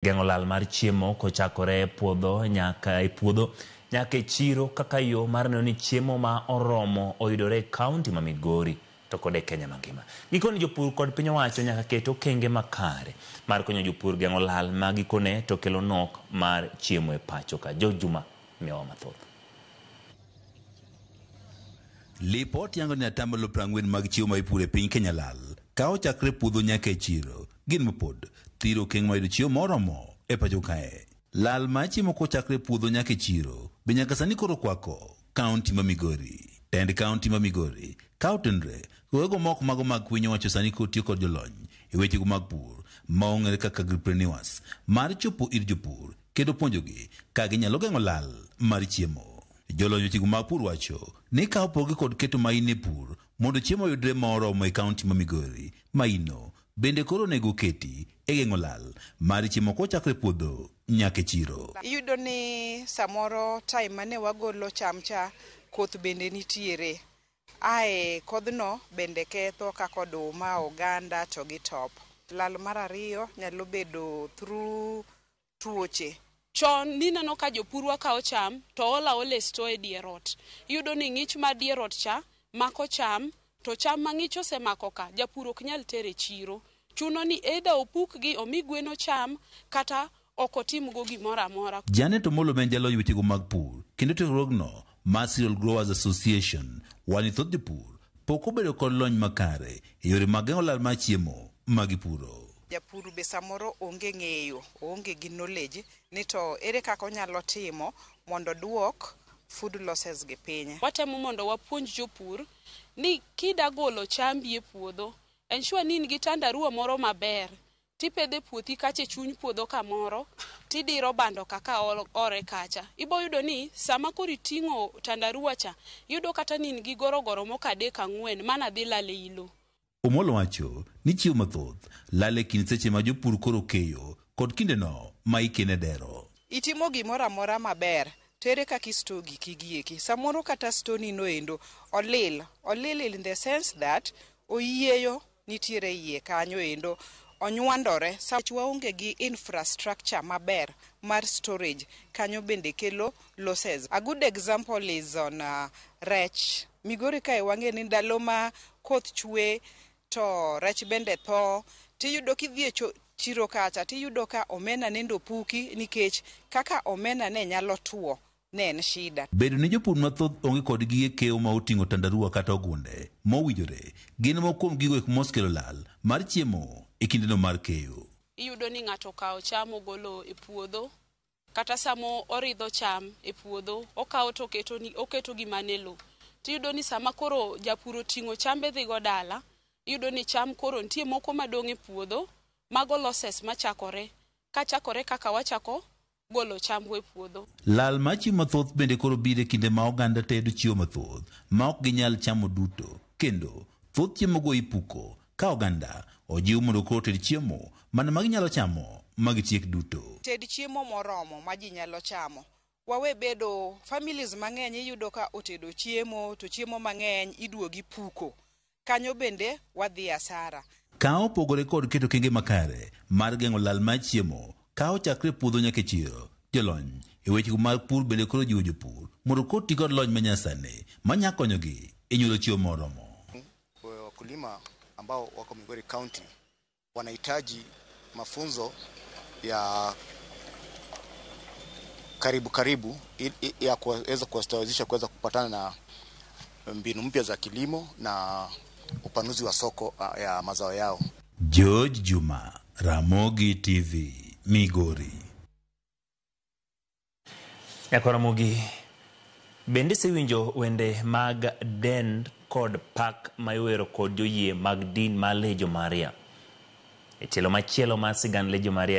Geng'o lal mar chiemo kochakore e puodho nyaka e puodho nyaka e chiro kaka yo mar neno ni chiemo ma oromo oyudore e kaunti ma Migori to kod e Kenya mangima. Gikone jopur kod piny owacho nyaka ket okenge makare mar konyo jopur geng'o lal ma gikone to kelo nok mar chiemo e pacho ka. George Juma miyowa mathoth. Lipot yango ni atamalo 40 mag chiemo ma ipuro e piny Kenya lal ka ochakre puodho nyaka e chiro gin mapod thiro okeng' mar yudo chiemo moromo e pacho kae. Lal mar chiemo kochakre puodho nyaka e chiro be nyaka sani koro kwako kaunti ma Migori. Tend kaunti ma Migori ka otenre kowego mok mago mag piny owacho sani kotiyo kod jolony e wechego mag pur ma ong'ere kaka agripreneurs mar chopo ir jopur kendo puonjogi ka ginyalo geng'o lal mar chiemo. Jolony wechego mag pur wacho ni ka opogi kod keto maino e pur mondo chiemo oyudre moromo e kaunti ma Migori, maino bende koro onego oketi e geng'o lal mar chiemo kochakre puodho nyaka e chiro. Iyudo ni samoro time mane wagolo cham cha koth bende nitiere. Ae kodhno bende ketho kaka oduma, oganda to gi top. Lal mar ariyo nyalo bedo through tuoche. Chon nineno ka jopurwa kawo cham to olo aola e store e dier ot. Iyudo ni ng'ich mar dier ot cha mako cham to cham ma ng'ich osemako ka japur ok nyal tero e chiro. Chuno ni either opukgi omi gwen ocham kata ok otimgo gimoro amora. Janet Omolo ma en jalony wechego mag pur kendo riwruogno mar Cereal Growers Association wacho ni thoth jopur pok obedo kod lony makare e yore mag geng'o lal mar chiemo ma gipuro. Japur be samoro onge ng'eyo, oonge gi knowledge ni to ere kaka onyalo timo mondo oduok food losses gi piny. Watemo mondo wapuonj jopur ni kida golo chambi e puodho, ensure ni in gi tandarua moro maber tipedho e puothi kacha e chuny puodho kamoro tidiro bando kaka ore kacha. Ibo yudo ni sama koro iting'o tandarua cha, iyudo kata ni in gi gorogoro moko adek ang'wen mana dhi lal ei lo. Omolo wacho ni chiemo mathoth lal e kind seche ma jopur koro keyo kod kindeno ma ikene dero. Itimo gimoro amora maber, to ere kaka i-store giki gieki? Samoro kata store ni noendo olil, olil in the sense that oyieyo nitiere iye kanyo endo onywandore. Sa waonge gi infrastructure maber mar storage kanyo bende kelo losses. A good example is on rech. Migori kae wang'e ni ndalo ma koth chwe to rech bende tho tiyudo kidhi e chiro kacha tiyudo ka omena nende opuki nikech kaka omena ne nyalo tuo ne en shida. Bedo ni jopur mathoth onge kod gige keyo ma oting'o tandarua kata ogunde mowinjore gin moko kuom gigo eko mosekelo lal mar chiemo e kindeno mar keyo. Iyudo ni ng'ato okawo cham ogolo e puodho kata samo oridho cham e puodho okawo to oketo gimane lo. Tiyudo ni sama koro japur oting'o chambe dhigo dala, iyudo ni cham koro nitie moko madong' e puodho, mago losses machakore. Kachakore kaka wachako golo chambwa e puodho. Lal mar chiemo mathoth bende koro biro e kinde ma oganda tedo chiemo mathoth ma ok ginyal chamo duto kendo thoth chiemo go ipuko ka oganda ojiw mondo koro oted chiemo mana ma ginyalo chamo ma gitiek duto. Ted chiemo moromo ma ji nyalo chamo. Wawe bedo families mang'eny iyudo ka otedo chiemo to chiemo mang'eny iduogi puko. Kanyo bende wadhi asara. Ka opogore kod keto kenge makare mar geng'o lal mar chiemo ka ochakre puodho nyaka e chiro, jolony e weche mag pur bende koro jiwo jopur mondo koro ti kod lony manyasani manya konyogi e nyuolo chiemo moromo. Wakulima ambao wako Migori County wanahitaji mafunzo ya karibu karibu ya kuweza kuwawezesha kuweza kupatana na mbinu mpya za kilimo na upanuzi wa soko ya mazao yao. George Juma, Ramogi TV, Migori. Nyako Ramogi, bende isewinjo wende mag dend kod pak ma iwero kod joyie mag din mar Legio Maria? E tielo machielo mar sigand Legio Maria.